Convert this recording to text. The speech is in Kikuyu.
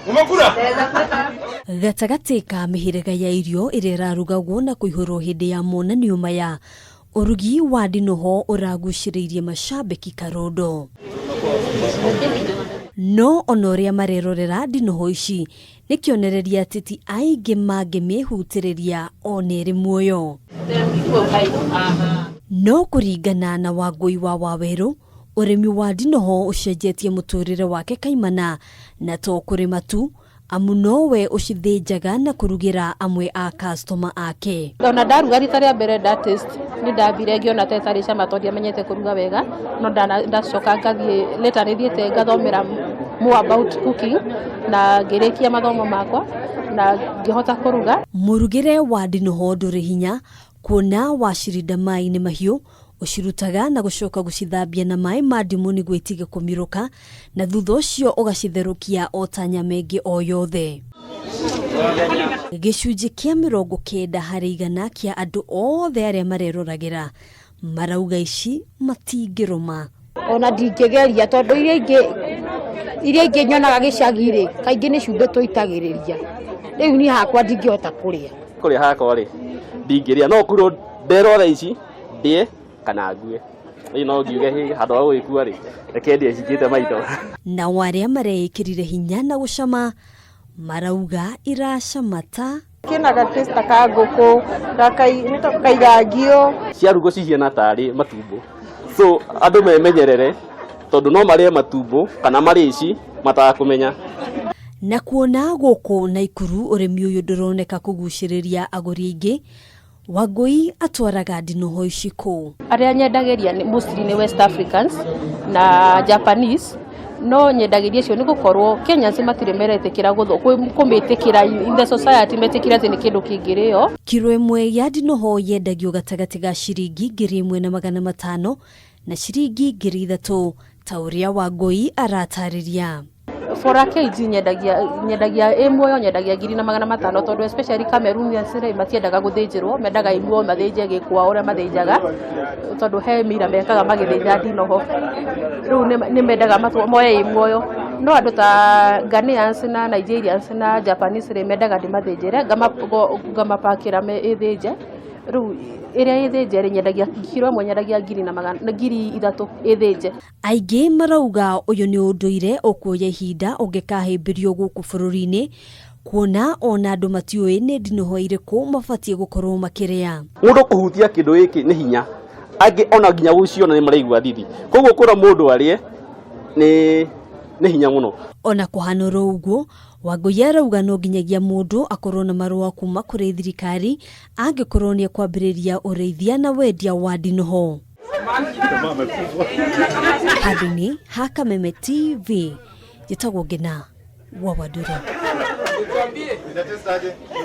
Umekula? Gatagatĩ ka mĩhĩrĩga ya irio ĩrĩa ĩrarugagwo na kũihũrwo hĩndĩ ya monanio maya, ũrugi wa ndinoho ũragucĩrĩirie macambĩki karondo. No ona ũrĩa marerorera ndinoho ici nĩ kĩonereria atĩ ti aingĩ mangĩmĩhutĩrĩria ona ĩrĩ muoyo. No kũringana na Wangũi wa Wawerũ, ũrĩmi wa ndinoho ũcenjetie mũtũrĩre wake kaimana na to kũrĩma tu, amu nowe ũcithĩnjaga na kũrugĩra amwe a customer ake. Ona ndaruga rita rĩa mbere nda taste, nĩ ndambire ngĩona ta ĩtarĩ cama tondũ ndiamenyete kũruga wega, no ndacoka ngathiĩ later, nĩ thiĩte ngathomera more about cooking na ngĩrĩkia mathomo makwa na ngĩhota kũruga. Mũrugĩre wa ndinoho ndũrĩ hinya, kuona wacirinda maĩ-inĩ mahiũ, ũcirutaga na gũcoka gũcithambia na maĩ ma ndimũ nĩguo itige kũmirũka, na thutha ũcio ũgacitherũkia o ta nyama ĩngĩ o yothe. Gĩcunjĩ kĩa 90% kĩa andũ othe arĩa mareroragĩra marauga ici matingĩrũma. Ona ndingĩgeria tondũ iria ingĩ nyonaga gĩcagi-rĩ, kaingĩ nĩ cumbĩ tũitagĩrĩria. Rĩu niĩ hakwa ndingĩhota kũrĩa. Kũrĩa hakwa rĩ, ndingĩrĩa, no kũrwo nderora ici ndĩe kana ngue. Rĩu no ngiuge hĩ handũ ha gũgĩkua rĩ, reke ndĩe cikĩte maitho. Nao arĩa mareĩkĩrire hinya na gũcama marauga iracama ta Kĩna ga taste ta ka ngũkũ, nĩ kairangio. Ciarugwo cihiana tarĩ matumbo, so andũ memenyerere tondũ no marĩe matumbo kana marĩe ici matakũmenya. Na kuona gũkũ Naikuru ũrĩmi ũyũ ndũroneka kũgucĩrĩria agũri aingĩ, Wangũi atwaraga ndinoho ici kũ? Arĩa nyendagĩria nĩ mostly nĩ West Africans na Japanese, no nyendagĩria icio nĩ gũkorwo Kenyans matirĩ meretĩkĩra kũmĩtĩkĩra in the society, metĩkĩre atĩ nĩ kĩndũ kĩngĩrĩo. Kiro ĩmwe ya ndinoho yendagio gatagatĩ ga ciringi 1500 na ciringi 3000, ta ũrĩa Wangũi aratarĩria. For a kg nyendagia ĩ muoyo, nyendagia 1500, tondũ especially Cameroonians rĩ, matiendaga gũthĩnjĩrwo, mendaga ĩ muoyo, mathĩnje gĩkwa ũrĩa mathĩnjaga, tondũ he mira mekaga magĩthĩnja ndinoho. Rĩu nĩ mendaga moe ĩ muoyo. No andũ ta Ghanaians na Nigerians na Japanese rĩ, mendaga ndĩmathĩnjĩre, ngamapakĩra me ĩthĩnje. Rĩu ĩrĩa ĩthĩnje rĩ, nyendagia kiro ĩmwe, nyendagia ngiri na magana 3000 ĩthĩnje. Aingĩ marauga ũyũ nĩ ũndũire ũkuoya ihinda ũngĩkahĩmbĩrio gũkũ bũrũri-inĩ, kuona ona andũ matiũĩ nĩ ndinoho irĩkũ mabatiĩ gũkorwo makĩrĩa. Mũndũ kũhutia kĩndũ gĩkĩ nĩ hinya, angĩ ona nginya gũciona nĩ maraigua thithi, koguo kwĩra mũndũ arĩe nĩ hinya mũno. Ona kũhana oro ũguo, Wangũi arauga no nginyagia mũndũ akorwo na marũa kuma kũrĩ thirikari angĩkorwo nĩ ekwambĩrĩria ũrĩithia na wendia wa ndinoho. Handũ-inĩ ha Kameme TV, njĩtagwo Ngĩna wa Wandũrũ.